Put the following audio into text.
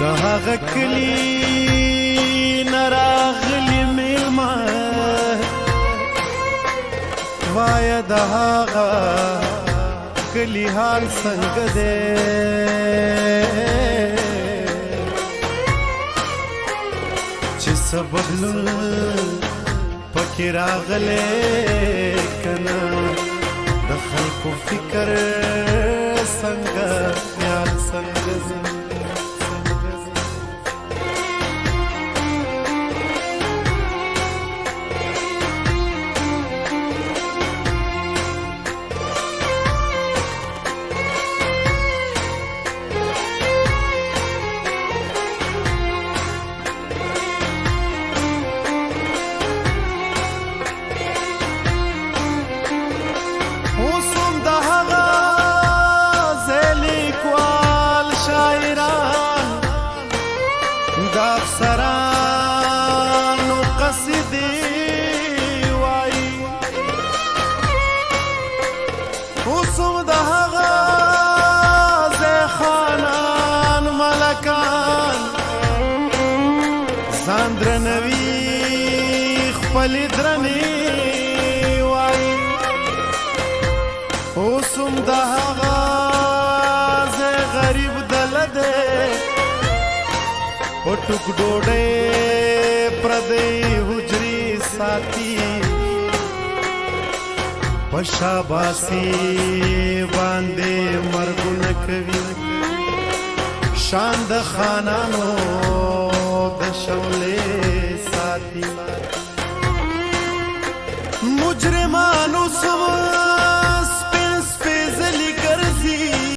د هغه کلي نه راغلي مېلمه، وایه د هغه کلي حال څنګه دی؟ چې څه بدلون پکې راغلی که نه، د خلکو فکر څنګه، خیال څنګه دی؟ اوسم د هغه ځای لیکوال، شاعران، د افسرانو قصیدې وایي. اوسم د هغه ځای خانان، ملکان، ځان درنوي، خپلې درنې وایي. اوسم د هغه ځای غریب دله دی، په ټوک ډوډۍ پردۍ حجرې ساتي، په شاباسي باندې مرګونه کوي، شان د خانانو د شملې ساتي. مجرمانو سم